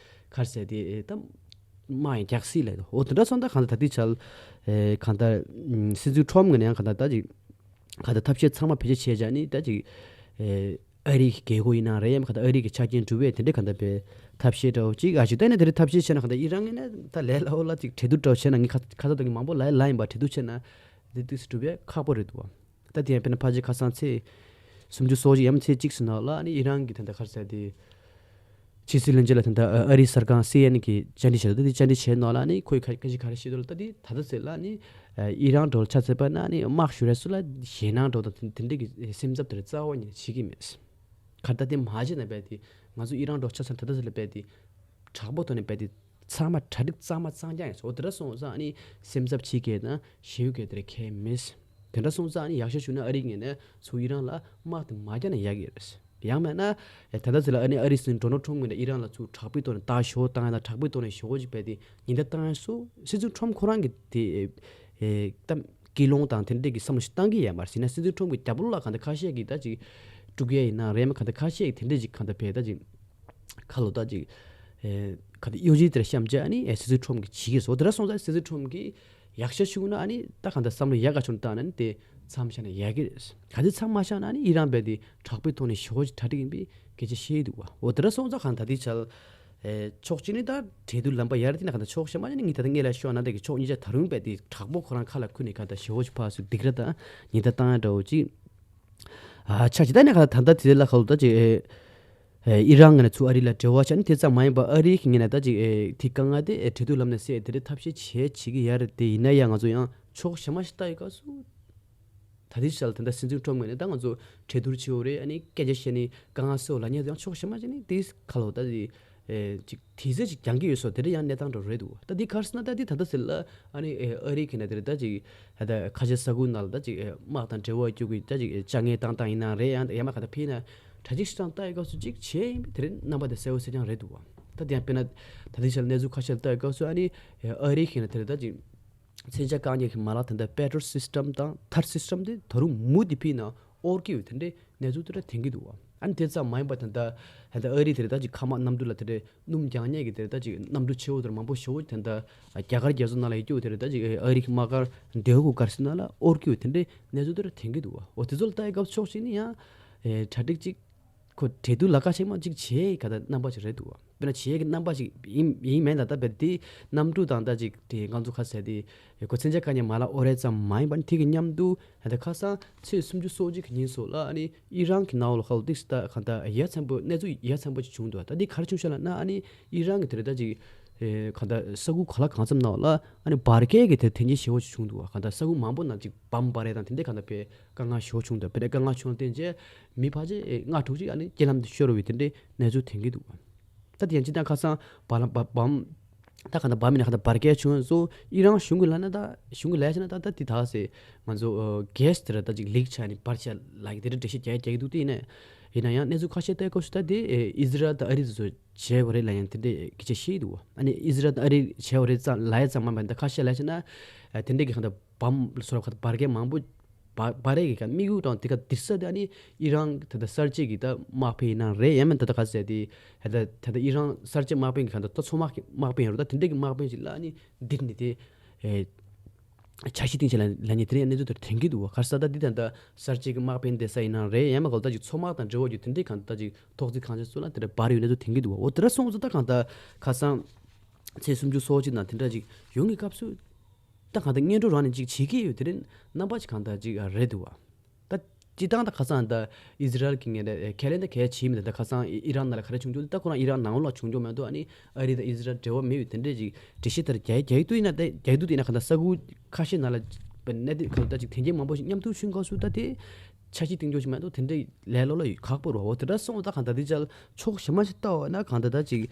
ག་རེ་ཟེར་དེ་ད་དམག་ཡང་རྒྱག་སྲིད་ལས་དོ། འོ་དེ་འདྲ་སོང་ད་གང་ད་ད་ལྟའི་ཆ་ལ་ཨེ་གང་ད་སྲིད་འཛིན་ཁྲོམ་ངོས་ནས་ཡང་གང་ད་ད་ཅིག་ག་ད་ཐབས་ཤེས་ཚང་མ་བེད་སྤྱོད་བྱས་བྱས་ནི་ད་ཅིག་ཨེ་ཨ་རི་གི་རྒྱལ་སྒོ་ཡིན་ན་རེད། ཡང་ག་ད་ཨ་རི་གི་ཆ་རྐྱེན་སྒྲུབ་པའི་དེ་འདྲའི་ག་ད་པའི་ཐབས་ཤེས་འདྲ་བོ་ཅིག་ཨ་ཅིག་ད་ནི་དེ་འདྲའི་ཐབས་ཤེས་བྱས་ན་ག་ད་ཨི་རན་ངོས་ནས་ད་ལས་སླ་བོ་ལ་ཅིག་གྲོས་བསྡུར་འདྲ་བོ་བྱས་ན་ངས་ཁ་ཁ་ཚ་དོ་གི་མང་པོ་ལ་ལ་ཡིན་པ་གྲོས་བསྡུར་བྱས་ན་དེ་དུས་སུ་སྒྲུབ་པའི་ཁག་པོ་རེད་འདུག་ད་དེ་ཡང་དཔེར་ན་ཕལ་ཆེར་ཁ་སང་ཚེས་སུམ་ཅུ་སོ་གཅིག་ཡམ་ཚེས་གཅིག་སུ་ནང་ལ་ནི་ཨི་རན་གྱི་ད་ད་ག་རེ་ཟེར་དེ། ཕྱི་སྲིད་བློན་ཆེན་ལ་ད་ལྟ་ཨ་རིའི་གསར་ཁང་སི་ཨེན་ཨེན་གྱིས་བཅར་འདྲི་བྱས་འདུག་ད་དེ་བཅར་འདྲི་བྱས་ནོ་ལ་ནི་ཁོས་ཁ་ཁ་ཅིག་ག་རེ་བཤད་འདུག་ད་དེ་ད་ལྟ་ཟེར་ལ་ནི་ཨི་རན་འགྲོ་ཆ་ཚད་པ་ན་ནི་དམག་ཞུ་རེ་སུ་ལ་ཞེད་སྣང་འགྲོ་དང་དེ་འདྲ་གི་སེམས་འཚབ་དེ་རྩ་བ་ཉིད་ནས་བྱེད་ཀྱི་མེད། ག་ད་དེ་མ་བྱས་ན་རྦད་དེ་ང་ཚོ་ཨི་རན་འགྲོ་ཆ་ཚད་ད་ལྟ་ཟེར་ལ་རྦད་དེ་དྲག་པོ་ཐོག་ནས་རྦད་དེ་ཚང་མ་གྲ་སྒྲིག་གཙང་མ་གཙང་རྐྱང་ཡིན་སོ་དེ་འདྲ་སོང་ཙང་ནི་སེམས་འཚབ་བྱེད་མཁན་དང་ཞེ་པོ་གི་དེ་རེ་ཁས་མེད། དེ་འདྲ་སོང་ཙང་ནི་ཡག་ཤོས་བྱུང་ན་ཨ་རི་ངོས་ནས་ཚུར་ཨི་རན་ལ་དམག་དེ་མ་རྒྱག་ན་ཡག་གི་རེད། ཡང་མིན་ན་ད་ལྟ་ཚེ་ལ་ཨ་ནི་ཨ་རིའི་སྲིད་འཛིན་ཌོ་ནལ་ཁྲོམ་ངོས་ནས་ཨི་རན་ལ་ཚུར་དྲག་པོའི་ཐོག་ནས་ལྟ་ཞོག་བཏང་ཡ་དང་དྲག་པོའི་ཐོག་ནས་ཞོག་ཅིག་བས་དེ་ཉེན་བརྡ་བཏང་ཡ་སོ་སྲིད་འཛིན་ཁྲོམ་ཁོ་རང་གི་དེ་ད་ཀི་ལོང་དང་དེ་འདྲས་ཀྱི་བསམ་བློ་ཞིག་བཏང་གི་ཡ་མ་རེད། ཟེར་ན་སྲིད་འཛིན་ཁྲོམ་གྱི་རྒྱབ་ལོགས་ལ་གང་ལྟར་ཁ་ཤས་ཀྱིས་ད་ཅིག་དཀྲུག་ཡ་ཡིན་ན་རེད་མ་གང་ལྟར་ཁ་ཤས་ཀྱིས་དེ་འདྲས་ཅིག་གང་ལྟར་བས་ད་ཅིག་ཁ་ལོ་ད་ཅིག་གང་ལྟར་གཡོ་ཇུས་དེར་བཤམས་བྱས་ཨ་ནི་སྲིད་འཛིན་ཁྲོམ་གྱིས་བྱེད་ཀྱི་སོ་དེ་འདྲ་སོང་ཙང་སྲིད་འཛིན་ཁྲོམ་གྱིས་ཡག་ཤ་ཤུགས་ན་ཨ་ནི་ད་གང་ལྟར་བསམ་བློ་ཡག་ག་ཆུང་བཏང་ན་ནི་དེ་ མཚམས་བཞག་ན་ཡག་གི་རེད། ག་དུས་མཚམས་མ་བཞག་ན་ནི་ཨི་རན་བས་དེ་དྲག་པོའི་ཐོག་ནས་ཞེ་པོ་ཅིག་གྲ་སྒྲིག་ཡིན་པའི་སྐད་ཆ་བཤད་འདུག་བ། འོ་དེ་འདྲ་སོང་ཙང་གང་ད་དེ་ཆ་ལ་ཨེ་ཕྱོགས་གཅིག་ནས་ད་འབྲེལ་མཐུད་ལམ་པ་ཡར་དེ་ན་གང་ད་ཕྱོགས་གཞན་མ་ཅིག་ནི་ངས་ད་ལྟ་སྔས་ལ་ཤོད་ན་དེ་གི་ཕྱོགས་གཉིས་ཆ་ད་རུང་བས་དེ་དྲག་པོ་ཁོ་རང་ཁ་ལ་ཁུར་ནས་གང་ད་ཞེ་པོ་ཅིག་ཕར་ཚུར་སྡིགས་ར་དང་ཉེས་ད་བཏང་ཡ་འདྲ་བོ་ཅིག་ཨ་ཆ་ཅི་ད་ནས་གང་ད་ད་ལྟ་དེ་ལ་ཁ་ལོ་ད་ཅིག་ཨེ། ཨེ་ཨི་རན་ངོས་ནས་ཚུར་ཨ་རི་ལ་འབྲེལ་བ་བྱས་ནས་དེ་ཙམ་མ་ཡིན་པར་ཨ་རི་གི་ངོས་ནས་ད་ཅིག་ཨེ་དེ་དཀའ་ངལ་དེ་ཨེ་འབྲེལ་མཐུད་ལམ་ནས་སེལ་དེ་འདྲའི་ཐབས་ཤེས་བྱས་བྱེད་ཀྱི་ཡ་རེད། དེ་ཡིན་ན་ཡང་ང་ཚོ་ཡང་ཕྱོགས་གཞན་མ་ཞིག་ལྟ་ཡི་སྐབས་སུ་ད་ལྟའི་ཆར་ལ་དེ་འདྲ་སྲིད་འཛིན་ཊམ་ངོས་ནས་ད་ང་ཚོ་གྲོས་བསྡུར་བྱེད་འོ་རེད། ཨ་ནི་སྐད་ཆ་བཤད་ནས་དཀའ་ངལ་སེལ་འོ་ལབ་མཁན་དེ་ཡང་ཕྱོགས་གཞན་མ་ཞིག་ནས་དེ་ཁ་ལོ་ད་ཅིག་ཨེ་ཅིག་དེ་ཚོད་ཅིག་རྒྱང་གི་ཡོད་སོ་དེ་འདྲ་ཡང་གནས་སྟངས་འདྲ་རེད་འདུག་ད་འདི་གར་སོང་ན་ད་འདི་ད་ལྟ་ཟེར་ལ་ཨ་ནི་ཨེ་ཨ་རི་གི་ནས་དེ་རེད་ད་ཅིག་ད་ལྟ་ཁ་ཆེ་ས་ཁུལ་ནང་ལ་ད་ཅིག་ཨེ་དམག་དང་འབྲེལ་བ་བཅུག་གི་ད་ཅིག་ཨེ་བཅའ་ངལ་བཏང་བཏང་ཡིན་ན་རེད། ཡང་ཡང་མ་ག་ད་ཕི་ན་གྲ་ཅིག་སྲང་ལྟ་ཡི་སྐབས་སུ་ཅིག་བྱས་ཡིན་པའི་དེ་རིང་རྣམ་པ་དེ་གསལ་བོ་གསལ་རྐྱང་རེད་འདུག་བ། ད་དེ་ཡང་དཔེར་ན་ད་ལྟའི་ཆར་གནས་ཚུལ་ཁ་ཤས་ལ་ལྟ་ཡི་སྐབས་སུ་ཨ་ནི་ཨ་རི་གི་ནས་དེ་རེད་ད་ཅིག་མཚོན་ཆ་བཀག་ཉར་གྱི་མ་ལག་དེ་འདྲ་པེ་ཊོལ་སིས་ཊམ་དང་ཐར་སིས་ཊམ་དེ་ད་རུང་མུ་མཐུད་ཕི་ན་ཨོར་གི་ཡོད་དེ་འདྲའི་གནས་ཚུལ་དེ་འདྲ་ཐོན་གི་འདུག་བ། ཨ་ནི་དེ་ཙམ་མ་ཡིན་པ་དེ་འདྲ་ད་ལྟ་ཨ་རི་དེ་རེད་ད་ཅིག་མཁའ་དམག་གནམ་གྲུ་ལ་དེ་འདྲའི་སྣུམ་རྒྱག་མཁན་གྱི་དེ་རེད་ད་ཅིག་གནམ་གྲུ་ཆེ་བོ་དེ་འདྲ་མང་པོ་ཞེ་པོ་དེ་འདྲ་རྒྱ་གར་རྒྱལ་ཚོགས་ནང་ལ་ཡོད་རྒྱུ་དེ་རེད་ད་ཅིག་ཨ་རི་གི་དམག་སྒར་འདོད་དགུ་གར་སི་ནང་ལ་ཨོར་གི་ཡོད་དེ་འདྲའི་གནས་ཚུལ་དེ་འདྲ་ཐོན་གི་འདུག་བ། འོ་དེ་ཚོ་ལ་ལྟ་ཡི་སྐབས་ཕྱོགས་གཅིག་ནས་ཡང་གྲ་སྒྲིག་ཅིག་ཁོ་གྲོས་བསྡུར་ལ་ཁ་ཤས་མ་གཅིག་བྱེད་ཡས་ག་ད་རྣམ་པ་ཞིག་རེད་འདུག་བ། དཔེར་ན་བྱེད་ཡས་ཀྱི་རྣམ་པ་ཞིག་ཡིན་ཡིན་མིན་ད་ལྟ་བས་དེ་གནམ་གྲུ་དང་ད་ཅིག་དེ་ང་ཚོ་ཁ་ཟེར་དེ་ཁོ་མཚོན་ཆ་བཀག་ཉར་མ་ལག་ཨོ་རེད་ཙམ་མ་ཡིན་པ་ནི་དེ་གི་མཉམ་དུ་ད་ལྟ་ཁ་སང་ཚེས་སུམ་ཅུ་སོ་གཅིག་གི་ཉིན་སོགས་ལ་ཨ་ནི་ཨི་རན་གྱི་ནང་ལ་ཁ་ལོ་ཏིག་སི་ད་ག་ད་ཡ་མཚན་པོ་གནས་ཚུལ་ཡ་མཚན་པོ་ཅིག་བྱུང་འདུག་ད་འདི་ག་རེ་བྱུང་ཤག་ལབ་ན་ཨ་ནི་ཨི་རན་གྱི་དེ་རེད་ད་ཅིག་ག་ད་ས་ཁུལ་ག་ལ་གང་འཚམ་ནང་ལ་ཨ་ནི་འབར་གས་ཀྱི་དེ་དོན་རྐྱེན་ཞེ་པོ་ཅིག་བྱུང་འདུག་ག་ད་ས་ཁུལ་མང་པོ་ནང་ཅིག་བམ་འབར་ཡས་དང་དེ་འདྲའི་ག་ད་པའི་དཀའ་ངལ་ཞེ་པོ་བྱུང་འདུག་དཔེར་ན་དཀའ་ངལ་བྱུང་བརྟེན་རྗེས་མི་ཕལ་ཆེར་ལྔ་དྲུག་ཅིག་ཨ་ནི་རྐྱེན་ལམ་དུ་ཤོར་བའི་དེ་འདྲའི་གནས་ཚུལ་ཐོན་གྱི་འདུག་ད་དེ་ཡང་སྤྱིར་བཏང་ཁ་སང་བ་ལ་བ་བམ་ད་ག་ད་བམ་མིན་ན་ག་ད་འབར་གས་བྱུང་སོ་ཨི་རན་གཞུང་གི་ལ་ན་ད་གཞུང་གི་ལས་བྱས་ན་ད་ད་དེ་ད་སེ་ང་ཚོ་གེ་སི་དེ་ར་ད་ཅིག་ལིག་བྱས་ནས་འབར་བྱས་ལ་གི་དེ་འདྲ་འགྲེལ་བཤད་རྒྱག་རྒྱག་གི་འདུག་དེ་ཡིན་ན་ཡིན་ན་ཡང་གནས་ཚུལ་ཁ་ཤས་ལྟ་སྐབས་སུ་ད་དེ་ཨི་ཟི་རལ་དང་ཨ་རི་དེ་ཚོ་བྱས་པ་རེད་ལ་ཡང་དེ་འདྲའི་སྐད་ཆ་བཤད་འདུག་ཨ་ནི་ཨི་ཟི་རལ་དང་ཨ་རི་བྱས་པ་རེད་ཙང་ལ་ཡ་ཙང་མ་མ་ད་ཁ་ཤས་ལ་བྱས་ན་དེ་འདྲའི་གི་ག་ད་བམ་སོགས་ཁ་འབར་གས་མང་པོ་བ་བ་རེད་གི་ག་དམིགས་ཡུལ་དང་དེ་ག་དིར་ས་དེ་ཨ་ནི་ཨི་རན་ད་ལྟ་གསར་བརྗེ་གི་ད་དམག་དཔོན་ཡིན་ན་རེད་ཡང་མིན་ད་ལྟ་ག་ཟེར་དེ་ད་ལྟ་ད་ལྟ་ཨི་རན་གསར་བརྗེ་དམག་དཔོན་གི་ག་ད་ད་མཚོ་དམག་གི་དམག་དཔོན་ཡིན་རུང་ད་དེ་འདྲའི་གི་དམག་དཔོན་ཞིག་ལ་ཨ་ནི་དིར་ནི་དེ་ཨེ་འཆར་གཞི་བཏིང་ཆེད་ལ་ལ་ནི་དེ་རིང་གནས་ཚུལ་དེར་ཐོན་གི་འདུག་བ། ག་ས་ད་འདི་ད་ལྟ་གསར་བརྗེ་གི་དམག་དཔོན་བསྡད་ས་ཡིན་ན་རེད་ཡང་མིན་ག་ད་ཅིག་མཚོ་དམག་དང་འབྲེལ་བ་ཡོད་དེ་འདྲའི་ག་ད་ཅིག་ཐོག་བརྩེགས་གང་ཅི་སུ་ལ་དེ་འདྲ་འབར་ཡོད་གནས་ཚུལ་ཐོན་གི་འདུག་བ། འོ་དེ་འདྲ་སོང་ཙང་ད་ག་ད་ཁ་སང་ཚེས་སུམ་ཅུ་སོ་གཅིག་ནང་དེ་འདྲ་ཅིག་ཡོང་གི་སྐབས་སུ་ད་གང་ལྟར་སྔོན་འགྲོ་རང་ནས་ཅིག་བྱེད་ཀྱི་ཡོད་དེ་རིང་རྣམ་པ་ཅིག་གང་ལྟར་ཅིག་རེད་འདུག་བ། ད་སྤྱི་བཏང་ད་ཁ་སང་ད་ཨི་ཟི་རལ་གྱི་ངོས་ནས་ཁས་ལེན་ད་གས་བྱེད་མི་འདུག་ད་ཁ་སང་ཨི་རན་ནང་ལ་ག་རེ་བྱུང་རྒྱུ་ད་ཁོ་རང་ཨི་རན་ནང་ལ་བྱུང་རྒྱུ་མ་གཏོགས་ཨ་ནི་ཨ་རི་དང་ཨི་ཟི་རལ་འབྲེལ་བ་མེད་པའི་དེ་འདྲས་ཅིག་འགྲེལ་བཤད་ལྟར་རྒྱག་རྒྱག་ཡི་འདུག་ཡིན་ན་ད་རྒྱག་ཡི་འདུག་ཡིན་ན་གང་ལྟར་ས་ཁུལ་ཁ་ཤས་ནང་ལ་གནད་དོན་གང་ལྟར་ཅིག་དོན་རྐྱེན་མང་པོ་ཞིག་མཉམ་དུ་བྱུང་སྐབས་སུ་ད་དེ་འཆར་གཞི་བཏིང་རྒྱུ་ཞིག་མ་གཏོགས་དེ་འདྲས་ལས་སླ་ལོ་ཡོད་ཁག་པོ་རེད་བ། འོ་དེ་འདྲ་སོང་ད་གང་ལྟར་དེ་ཅག་ཕྱོགས་གཞན་མ་ཞིག་ལྟ་བ་ན་གང་ལྟར་ད་ཅིག་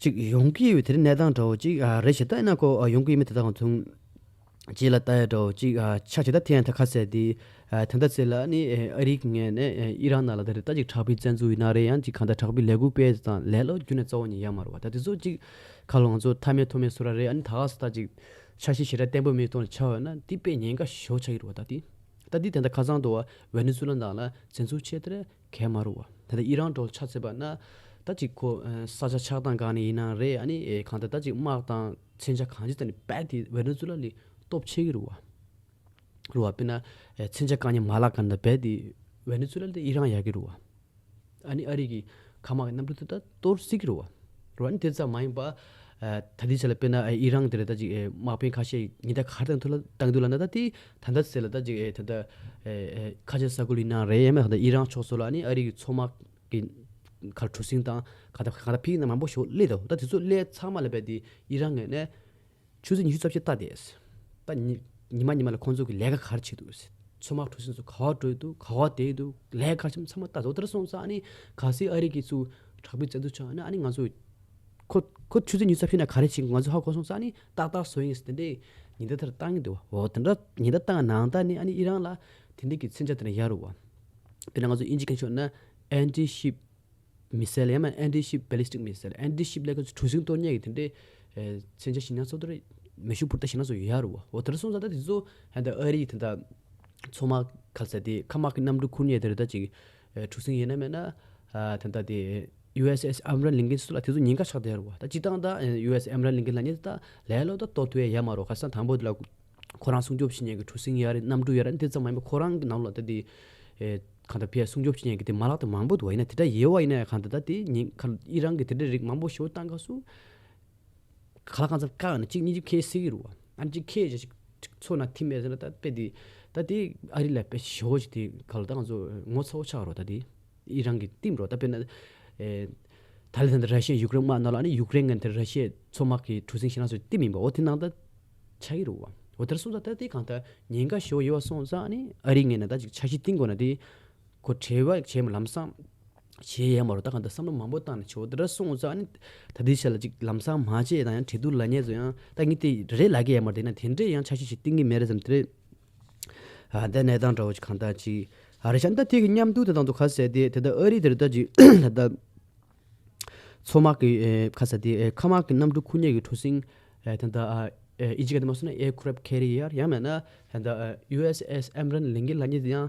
ཅིག་ཡོང་གི་ཡོད་དེ་གནས་སྟངས་འདྲ་བོ་ཅིག་ཨ་རེད་ཞེ་ད་ཡིན་ན་ཁོ་ཨ་ཡོང་གི་ཡོད་མེད་དེ་ད་གང་ཚུང་རྗེས་ལ་ལྟ་ཡ་འདྲ་བོ་ཅིག་ཨ་ཆ་ཞེ་ད་ཐེན་ད་ཁ་གསལ་དེ་ཨ་ད་ལྟ་ཚེ་ལ་ནི་ཨ་རིའི་ངོས་ནས་ཨ་ཨི་རན་ནང་ལ་ད་རེད་ད་ཅིག་དྲག་པོའི་བཙན་འཛུལ་ཡིན་ན་རེད་ཡང་ཅིག་གང་ལྟར་དྲག་པོའི་ལས་འགུལ་སྤེལ་དང་ལས་སླ་རྒྱུ་ནས་རྩ་བ་ཉིད་ཡོད་མ་རེད་བ། ད་དེ་ཚོ་ཅིག་ཁ་ལོ་ང་ཚོ་མཐའ་མའི་ཐོག་མའི་སུ་ར་རེད་ཨ་ནི་ད་ག་ས་ད་ཅིག་འཆར་གཞི་ཞེ་དྲག་བརྟན་པོ་མེད་ཐོག་ནས་ཆགས་ཡོད་ན་དེ་དཔེ་ཉེན་ཁ་ཞེ་པོ་ཆགས་ཀྱི་རེད་བ། ད་དེ་དེ་འདྲ་ཁ་སང་དུ་བ་ཝེ་ནེ་ཛུ་ལ་ནང་ལ་བཙན་འཛུལ་བྱས་དེ་རེད། གས་མ་རུ་བ། ད་ལྟ་ཨི་རན་འགྲོ་ཆ་ཚད་པ་ན་ད་ཅིག་ཁོ་ས་ཆ་ཆགས་སྟངས་སྒང་ནས་ཡིན་ན་རེད་ཨ་ནི་གང་ལྟར་ད་ཅིག་དམག་དང་མཚོན་ཆ་གང་ཅི་ད་ནི་རྦད་དེ་ཝེ་ནེ་ཛུ་ལ་ལས་སྟོབས་ཆེ་གི་རུ་བ། རུ་བ་དཔེར་ན་མཚོན་ཆ་བཀག་ཉར་མ་ལག་གང་ལྟར་རྦད་དེ་ཝེ་ནེ་ཛུ་ལ་ལས་ཨི་རན་ཡག་གི་རུ་བ། ཨ་ནི་ཨ་རི་གི་མཁའ་དམག་གི་གནམ་གྲུ་དེ་ད་གཏོར་སྲིད་ཀྱི་རེད་བ། རེད་བ། ཨ་ནི་དེ་ཙམ་མ་ཡིན་པ། ཨ་ད་ལྟའི་ཆ་ལ་དཔེར་ན་ཨ་ཨི་རན་དེ་རེད་ད་ཅིག་ཨེ་དམག་དཔོན་ཁ་ཤས་ཉེན་བརྡ་ག་རེ་བཏང་ཐུབ་ལ་བཏང་འདུག་ལབ་ན་ད་དེ་ད་ལྟ་ཟེར་ལ་ད་ཅིག་ཨེ་ད་ལྟ་ཨེ་ཨེ་ཁ་ཆེ་ས་ཁུལ་ཡིན་ན་རེད་ཡང་མིན་ད་ལྟ་ཨི་རན་ཕྱོགས་སོ་ལ་ཨ་ནི་ཨ་རི་གི་མཚོ་དམག་གི་ག་གྲུ་གཟིངས་དང་ག་ད་ག་ད་ཕིག་ན་མང་པོ་ཞིག་སླེབས་འདུག་ད་དེ་ཚོ་སླེབས་ཚང་མ་ལ་བས་དེ་ཨི་རན་ངོས་ནས། ཆུ་ཚོད་ཉི་ཤུ་རྩ་བཞི་ལྟ་དེས། ད་ཉི་ཉི་མ་ཉི་མ་ལ་ཁོང་ཚོ་གི་ལས་ཀ་ག་རེ་བྱེད་འདུག་མཚོ་དམག་གྲུ་གཟིངས་ཚོ་ག་བ་འགྲོ་ཡི་འདུག་ག་བ་བསྡད་ཡི་འདུག་ལས་ཀ་ག་རེ་བྱེད་ཚང་མ་ལྟ་ཚོ་དེར་སོང་ཙང་ཨ་ནི་གལ་སྲིད་ཨ་རི་གི་ཚུར་དྲག་པོའི་བཙན་འཛུལ་བྱུང་ཨ་ནི་ཨ་ནི་ང་ཚོ་ཁོ་ཁོ་ཆུ་ཚོད་ཉི་ཤུ་རྩ་བཞི་ན་ག་རེ་བྱེད་ང་ཚོ་ཧ་གོ་སོང་ཙང་ཨ་ནི་ཏག་ཏག་བཟོ་ཡིན་ཟེར་དེ་འདྲའི་ཉེན་བརྡ་དེར་བཏང་གི་འདུག་འོ་དེ་འདྲ་ཉེན་བརྡ་བཏང་ནང་ད་ནི་ཨ་ནི་ཨི་རན་ལ་དེ་འདྲའི་གི་མཚོན་ཆ་དེ་འདྲ་ཡོད་རེད་བ། དཔེར་ན་ང་ཚོ་དབྱིན་ཇི་སྐད་ཤོད་ན་anti ship missile ཡང་མིན་anti ship ballistic missile anti ship ལས་ཀ་གྲུ་གཟིངས་གཏོར་མཁན་གྱི་དེ་འདྲའི་ཨེ་མཚོན་ཆ་ཞིག་ན་ཚོ་དེ་མེ་ཤུགས་འཕུར་མདའ་ཞིག་ན་ཚོ་ཡོད་རེད་བ། འོ་དེར་སོང་ཙང་ད་དེ་ཚོ་ཧན་ད་ཨ་རིའི་དེ་འདྲ་མཚོ་དམག་ག་ས་དེ་མཁའ་དམག་གི་གནམ་གྲུ་ཁུར་མཁན་དེ་རེད་ད་ཅིག་ཨེ་གྲུ་གཟིངས་ཡིན་ན་མེད་ན་ཨ་དེ་འདྲ་དེ་ཡུ་ཨེས་ཨེས་ཨེབ་ར་ཧམ་ལིན་ཀན་སུ་ལ་དེ་ཚོ་ཉེན་ཁ་ཆགས་བསྡད་རེད་བ། ད་སྤྱིར་བཏང་ད་ཡུ་ཨེས་ཨེབ་ར་ཧམ་ལིན་ཀན་ལ་ཉེ་ད་ལས་ལོ་ད་གཏོར་ཐུབ་ཡ་ཡོད་མ་རེད། ཁ་སང་དང་པོ་དེ་ལ། ཁོ་རང་སྲུང་སྐྱོབ་བྱེད་མཁན་གྱི་གྲུ་གཟིངས་ཡོད་རེད། གནམ་གྲུ་ཡོད་རེད། དེ་ཙམ་མ་ཡིན་པར་ཁོ་རང་གི་ནང་ལོགས་ད་དེ་ཨེ་གང་ལྟར་ཕར་སྲུང་སྐྱོབ་བྱེད་མཁན་གྱི་དེ་མ་ལག་དེ་མང་པོ་འདུག་བ། ཡིན་ན་དེ་འདྲ་ཡོད་བ། ཡིན་ན་གང་ལྟར་ད་དེ་ཉིན་ཁ་ཨི་རན་གྱི་དེ་འདྲའི་རིགས་མང་པོ་ཞིག་བཏང་སྐབས་སུ། ག་ལ་གང་འཚམ་བཀག་ན་གཅིག་གཉིས་ཅིག་ཁེལ་སྲིད་ཀྱི་རེད་བ། ཨ་ནི་གཅིག་ཁེལ་བྱས་ཤིག་ཅིག་མཚོ་ནང་ཐིམ་མེད་ཟེར་ན་ད་དཔེ་དེ་ད་དེ་ཨ་རི་ལ་དཔེ་ཞེ་པོ་ཅིག་དེ་ག་ལ་ད་ང་ཚོ་ངོ་ཚ་པོ་ཆགས་རོགས། ད་དེ་ཨི་རན་གྱི་རྟིང་རོགས། ད་དཔེར་ན་ཨེ་ད་ལྟ་ད་ར་ཤི་ཡ་ཡུཀ་རེན་དམག་ནང་ལ་ཨ་ནི་ཡུཀ་རེན་གྱི་དེ་ར་ཤི་ཡའི་མཚོ་དམག་གི་གྲུ་གཟིངས་ཞེད་སྣང་ཚོ་རྟིང་ཡིན་པ། འོ་དེ་ནང་ད་ཆགས་ཀྱི་རེད་བ། འོ་དེར་སོང་ཙང་ད་དེ་གང་ལྟར་ཉེན་ཁ་ཞེ་པོ་ཡོད་པ་སོང་ཙང་ཨ་ནི་ཨ་རི་ངོས་ནས་ད་ཅིག་འཆར་གཞི་བཏིང་དགོས་ན་དེ། ཁོ་བྲེལ་བ་བྱས་མ་ལམ་སང་བྱེད་ཡས་མ་རེད། ད་གང་ལྟར་བསམ་བློ་མང་པོ་བཏང་ནས་བྱེད་འོ་དེ་འདྲ་སོང་ཙང་ཨ་ནི་ད་ལྟའི་ཆ་ལ་ཅིག་ལམ་སང་མ་བྱས་དང་ཡང་བྲེལ་འདུག་ལབ་མཁན་ཚོ་ཡང་ད་ངས་དེ་རེད་ལབ་ཀྱི་ཡོད་མ་རེད། དེ་ན་དེ་འདྲས་ཡང་འཆར་གཞི་ཞིག་བཏིང་གི་མེད་རེད་བསམ། དེ་རེད། ཨ་ད་གནས་སྟངས་འདྲ་བོ་ཅིག་གང་ལྟར་ཅིག་ཨ་རེད་ཤག་ད་དེ་གི་མཉམ་དུ་དེ་དང་དུ་ག་ཟེར་དེ་དེ་ད་ཨ་རི་དེ་རེད། ད་ཅིག་ད་ལྟ་མཚོ་དམག་གི་ཨེ་ག་ཟེར་དེ་ཨེ་མཁའ་དམག་གི་གནམ་གྲུ་ཁུར་མཁན་གྱི་གྲུ་གཟིངས་ཨེ་ད་ལྟ་ཨ་ཨེ་ཨིན་ཇི་སྐད་དུ་མ་སོང་ན་ཨེར་ཁེ་རབ་ཁེ་རི་ཡར་ཡང་མིན་ན་ད་ལྟ་ཨ་ཡུ་ཨེས་ཨེས་ཨེམ་རན་ལིང་གིན་ལབ་མཁན་དེ་ཡང་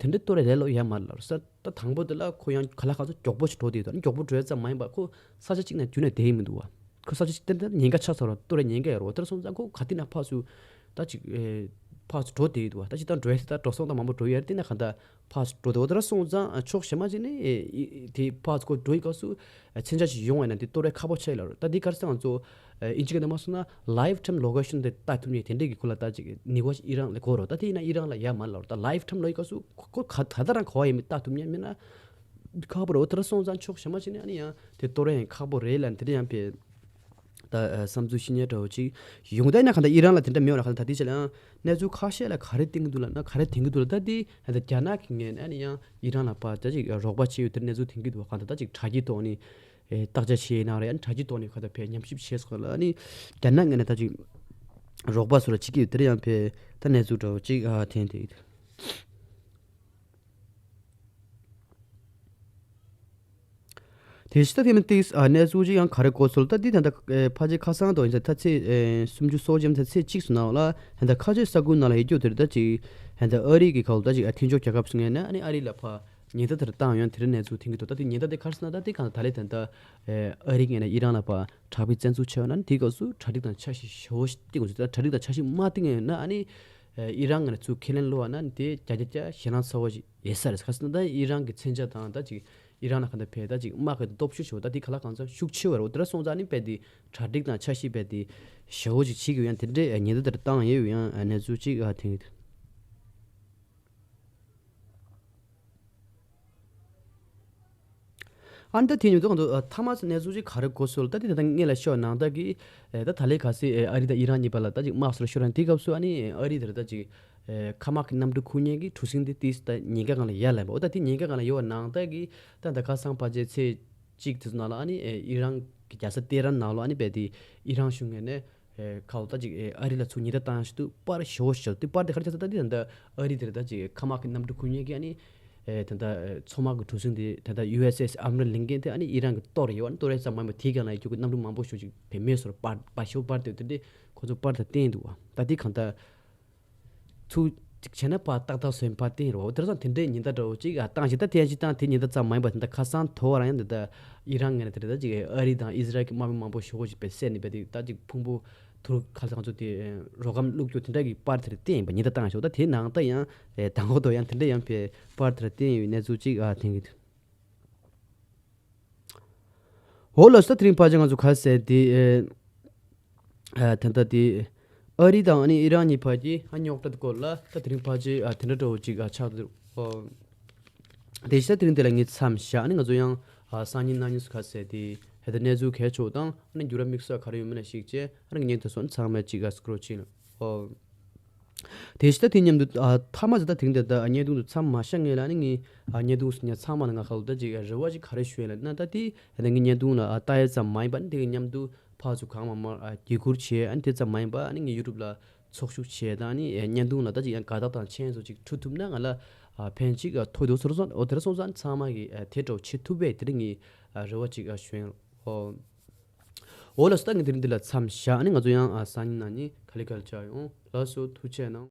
དེ་འདྲའི་ལྟོ་རེ་རེ་ལོ་ཡ་མ་ལར་ས། ད་དང་པོ་དེ་ལ་ཁོ་ཡང་ག་ལ་ག་ཚོད་མགྱོགས་པོ་ཞིག་འགྲོ་དེ་ཡོད། ད་ནི་མགྱོགས་པོ་འགྲོ་ཡ་ཙམ་མ་ཡིན་པ་ཁོ་ས་ཆ་གཅིག་ནས་རྒྱུན་ནས་བསྡད་ཡི་མི་འདུག་བ། ཁོ་ས་ཆ་གཅིག་དེ་འདྲ་ཉེན་ཁ་ཆགས་ཚར་བ་ལྟོ་རེ་ཉེན་ཁ་ཡོད་རེད་བ། དེར་སོང་ཙང་ཁོ་ག་དེ་ན་ཕར་ཚུར་ད་ཅིག་ཨེ་ཕར་ཚུར་འགྲོ་དེ་ཡོད་འདུག་བ། ད་ཅིག་ད་འགྲོ་ཡ་ད་འགྲོ་སོང་ད་མང་པོ་འགྲོ་ཡ་རེད། དེ་ན་ག་ད་ཕར་ཚུར་འགྲོ་དེ་བ། དེར་སོང་ཙང་ཕྱོགས་གཞན་མ་ཅིག་ནས་ཨེ་དེ་ཕར་ཚུར་ཁོ་འགྲོ་ཡི་སྐབས་སུ། མཚོན་ཆ་ཞིག་ཡོང་བ་ཡིན་ན་དེ་ལྟོ་རེ་ཁག་པོ་ཆགས་ཡོད་ལ་རེད། ད་དེ་ག་རེ་ཟེར་ང་ཚོ་ཨིན་ཇི་སྐད་ནས་མ་སོང་ན་ལའིབ་ཊའིམ་ལོ་ཀེ་ཤན་དེ་ལྟ་ཐུབ་མཁན་དེ་འདྲས་ཀྱི་ཁོ་ལ་ད་ཅིག་ནུས་པ་ཞིག་ཨི་རན་ལ་དགོས་རེད། ད་དེ་ཡིན་ན་ཨི་རན་ལ་ཡ་མ་ལ་རེད། ད་ལའིབ་ཊའིམ་ལོ་ཡི་སྐབས་སུ་ཁོ་ཁོ་ག་ད་ལྟ་རང་ག་བ་ཡིན་མིན་ལྟ་ཐུབ་མཁན་མིན་ན་ཁག་པོ་རེད། འོ་དེ་ར་སོང་ཙང་ཕྱོགས་གཞན་མ་ཞིག་ནས་ཨ་ནི་ཡང་དེ་ལྟོ་རེ་ཡང་ཁག་པོ་རེད་ལ་དེ་འདྲ་ཡང་དཔེ་ད་བསམ་ཚུལ་བཤད་མཁན་འདྲ་བོ་ཅིག་ཡོང་ད་ཡིན་ན་ག་ད་ཨི་རན་ལ་དེ་འདྲ་མེད་པ་ལ་ག་ད་ད་དེ་ཆ་ལ་ཡང་གནས་ཚུལ་ཁ་ཤས་ལ་ག་རེ་བསྟན་གི་འདུག་ལབ་ན་ག་རེ་བསྟན་གི་འདུག་ལབ་ད་དེ་ད་རྒྱ་ནག་གི་ངོས་ནས་ཨ་ནི་ཡང་ཨི་རན་ལ་ཕར་ད་ཅིག་རོགས་པ་བྱས་ཡོད་དེ་གནས་ཚུལ་བསྟན་གི་འདུག་བ། གང་ལྟར་ད་ཅིག་དྲ་རྒྱའི་ཐོག་ནས། ཨེ་བརྟག་དཔྱད་བྱས་གནང་རེད། ཨ་ནི་དྲ་རྒྱའི་ཐོག་ནས་ཁ་ད་ཕར་ཉམས་ཞིབ་བྱས་སོང་ལ་ཨ་ནི་རྒྱ་ནག་ངོས་ནས་ད་ཅིག་རོགས་པ་སོགས་ལ་བྱེད་ཀྱི་ཡོད་དེ་རེད། ཡང་ཕར་ད་གནས་ཚུལ་འདྲ་བོ་ཅིག་ཨ་ཐོན་དེ་ཡོད། དེ་ཕྱི་ད་དེ་མིན་ཏིས་ཨ་གནས་ཚུལ་ཅིག་ཡང་ག་རེ་གོ་སོང་ད་འདི་ད་ད་ཨེ་ཕལ་ཆེར་ཁ་སང་དང་ཡིན་ཙང་ད་ཚེས་ཨེ་སུམ་ཅུ་སོ་བརྒྱད་ད་ཚེས་གཅིག་སུ་ནང་ལ་ད་ཁ་ཆེ་ས་ཁུལ་ནང་ལ་ཡོད་རྒྱུ་དེ་རེད། ད་ཅིག་ད་ཨ་རི་གི་ཁ་ལ་ད་ཅིག་ཨ་མཐུན་ཕྱོགས་རྒྱལ་ཁབ་སུ་ངོས་ནས་ཨ་ནི་ཨ་རི་ལ་ཕར་ཉེན་བརྡ་དེར་བཏང་ཡོང་དེ་རིང་གནས་ཚུལ་ཐོན་གྱི་འདུག་ད་དེ་ཉེན་བརྡ་དེ་ག་རེ་ཟེར་ན་ད་དེ་གང་ལ་ད་ལས་དེ་འདྲ་ཨ་རི་ངོས་ནས་ཨི་རན་ལ་ཕར་དྲག་པོའི་བཙན་འཛུལ་བྱས་ཡོད་ན་དེའི་སྐབས་སུ་གྲ་སྒྲིག་དང་འཆར་གཞི་ཞེ་པོ་ཞིག་བཏིང་དགོས་ཟེར། ད་གྲ་སྒྲིག་དང་འཆར་གཞི་མ་བཏིང་ཡོད་ན་ཨ་ནི་ཨི་རན་ངོས་ནས་ཚུར་ཁས་ལེན་སློག་པ་ན་དེ་བརྒྱ་ཆ་བརྒྱ་ཞེད་སྣང་ཚ་བོ་ཞིག་ཡོད་ས་རེད། ག་རེ་ཟེར་ན་ད་ཨི་རན་གྱི་མཚོན་ཆ་དང་ད་ཅིག་ཨི་རན་ལ་ག་འདྲ་བས་ད་ཅིག་དམག་གི་སྟོབས་ཤུགས་ཞེ་པོ་ད་དེ་ག་ལ་གང་འཚམ་ཤུགས་ཆེ་བ་རེད། འོ་དེ་འདྲ་སོང་ཙང་ཨ་ནི་རྦད་དེ་གྲ་སྒྲིག་དང་འཆར་གཞི་རྦད་དེ་ཞེ་པོ་ཞིག་བྱེད་དགོས་ཡང་དེ་འདྲའི་ཉེན་བརྡ་དེར་བཏང་ཡོད་ཡང་གནས་ཚུལ་ཅིག་ཐོན་གྱི་འདུག་ཨ་ནི་ད་དེ་ཉིན་ཐོག་ཏུ་ཐ་མ་གནས་ཚུལ་ཅིག་ག་རེ་གོ་སོང་ལ་ད་དེ་ད་ལྟ་སྔོན་ལ་ཤོད་ནང་ལྟར་གྱི་ད་ད་ལས་ག་སེ་ཨ་རི་དང་ཨི་རན་གཉིས་བར་ལ་ད་ཅིག་དམག་སོར་ཤོར་རན་དེ་སྐབས་སུ་ཨ་ནི་ཨ་རི་དེར་ད་ཅིག་མཁའ་དམག་གི་གནམ་གྲུ་ཁུར་མཁན་གྱི་གྲུ་གཟིངས་དེ་དེ་ད་ཉེན་ཁ་སྒང་ལ་ཡར་ལངས་པ། འོ་ད་དེ་ཉེན་ཁ་སྒང་ལ་ཡོད་པ་ནང་ལྟར་གྱི་ད་ད་ཁ་སང་ཕལ་ཆེར་ཚེས་གཅིག་དེ་ཚོ་ནང་ལ་ཨ་ནི་ཨི་རན་གྱི་རྒྱལ་ས་ཏེ་རན་ནང་ལ་ཨ་ནི་རྦད་དེ་ཨི་རན་གཞུང་ངོས་ནས། ཨེ་ཁ་ལོ་ད་ཅིག་ཨེ་ཨ་རི་ལ་ཚུར་ཉེན་བརྡ་བཏང་ཞིག་ཏུ་པར་ཞེ་པོ་ཞིག་ཏུ་པར་དེ་ག་རེ་ཆགས་ས་ད་འདི་ད་ལྟ་ཨ་རི་དེར་ད་ཅིག་མཁའ་དམག་གི་གནམ་གྲུ་ཁུར་མཁན་གྱི་ཨ་ནི་ཨེ་ད་ལྟ་མཚོ་དམག་གི་གྲུ་གཟིངས་དེ་ད་ལྟ་ཡུ་ཨེས་ཨེས་ཨམ་རན་ལིང་གན་དེ་ཨ་ནི་ཨི་རན་གྱི་གཏོར་ཡོད་ཨ་ནི་གཏོར་ཡས་ཙམ་མ་ཡིན་པ་དེའི་སྒང་ལ་ཡོད་རྒྱུ་གི་གནམ་གྲུ་མང་པོ་ཞིག་ཅིག་བེད་མེད་སོར་པར་པར་ཞེ་པོ་པར་དེ་དེ་འདྲས་ཁོ་ཚོ་པར་དེ་བསྟན་འདུག་བ། ད་འདི་གང་ལྟར། ཚུར་ཅིག་བྱས་ན་པར་ཏག་ཏག་བཟོས་པར་བསྟན་རོ། དེར་སང་དེ་འདྲའི་ཉེན་བརྡ་འདྲ་བོ་ཅིག་ཨ་བཏང་ཞིག་ད་དེ་ཡང་ཅིག་བཏང་དེ་ཉེན་བརྡ་ཙམ་མ་ཡིན་པ་དེ་འདྲ་ཁ་སང་དོ་བ་རང་ཡང་འདི་ལྟ་ཨི་རན་ངོས་ནས་དེ་འདྲ་ཅིག་ཨ་རི་དང་ཨི་ཟི་རལ་གྱི་དམག་མི་མང་པོ་ཞེ་པོ་ཅིག་པའི་བསད་ནས་པའི་དེ་ད་ཅིག་ཕུང་པོ་ཐུར་ཁ་ལ་ང་ཚོ་དེ་རོ་སྒམ་བླུགས་རྒྱུ་དེ་འདྲ་གི་པར་དེར་བསྟན་ཡིན་པ་ཉེན་བརྡ་བཏང་ཞོག་ད་དེ་ནང་ད་ཡང་དང་པོ་དོ་ཡང་དེ་འདྲ་ཡང་པའི་པར་དེར་བསྟན་ཡོད་གནས་ཚུལ་ཅིག་ཨ་ཐེངས་གི་འོ་ལགས་སོ། ད་དེ་རིང་ཕལ་ཆེར་ང་ཚོ་ག་ཟེར་དེ། ཨ་ད་ལྟ་དེ་ཨ་རི་དང་ཨ་ནི་ཨི་རན་གཉིས་བར་གྱི་ཨ་རྙོག་དྲ་དེ་སྐོར་ལ་ད་དེ་རིང་ཕལ་ཆེར་ཨ་དེ་འདྲ་འདྲ་བོ་ཅིག་ཨ་ཆགས་འདུག་ཨོ། དེ་བཞིན་ད་དེ་རིང་དེ་ལ་ངས་མཚམས་བཞག་ཨ་ནི་ང་ཚོ་ཡང་ཨ་སང་ཉིན་གནངས་ཉིན་སུ་ག་ཟེར་དེ་ཧེ་ད་གནས་ཚུལ་གལ་ཆེ་བ་དང་ཨ་ནི་འགྱུར་བ་དམིགས་བསལ་ག་རེ་ཡོད་མེད་ལ་གཞིགས་བྱས་ཨ་ནི་ངས་ཉན་ཐུབ་སོང་ཚང་མས་ཅིག་ཨ་སྐྲོ་ཕྱིན་ཨོ། དེ་བཞིན་ད་དེ་མཉམ་དུ་ཨ་མཐའ་མ་ཟེར་ད་དེ་རིང་དེ་ད་བརྙན་ཐུང་དུ་མཚམས་མ་བཞག་ངེས་ལ་ནི་ངས་ཨ་བརྙན་ཐུང་སུ་ཉག་ཚང་མ་ལ་ང་ཁ་ལོ་ད་ཅིག་རེ་བ་ཅིག་ག་རེ་ཞུ་ཡ་ལ་ན་ད་དེ་ད་ངས་བརྙན་ཐུང་ལ་ཨ་ལྟ་ཡ་ཙམ་མ་ཡིན་པ་ནི་དེ་གི་མཉམ་དུ་ཕར་ཚུར་གང་མང་མང་ཨ་བརྒྱུད་བསྐུར་བྱས་ཨ་ནི་དེ་ཙམ་མ་ཡིན་པ་ཨ་ནི་ངས་ཡུ་ཊུབ་ལ་ཚོགས་ཞུགས་བྱས་ད་ནི་ཨ་བརྙན་ཐུང་ལ་ད་ཅིག་ཡང་དགའ་རྟགས་དང་མཆན་སོགས་ཅིག་འཕྲོད་ཐུབ་ན་ང་ལ་ཨ་ཕན་ཅིག་ཨ་ཐོགས་འདུག་ཟེར་སོང་། འོ་དེ་ར་སོང་ཙང་ཚང་མ་གི་ཨ་དེ་འདྲ་བོ་བྱེད་ཐུབ་པས་དེ་རིང་ངས་ཨ་རེ་བ་ཅིག་ཨ་ཞུ་ཡ་ཨོ། འོ་ལགས་སོ། ད་ངས་དེ་རིང་འདི་ལ་མཚམས་བཞག་ཨ་ནི་ང་ཚོ་ཡང་ཨ་སང་ཉིན་གནངས་ཉིན་ག་ལེ་ག་ལེ་བཅར་ཡོང་། ལགས་སོ། ཐུགས་རྗེ་གནང་།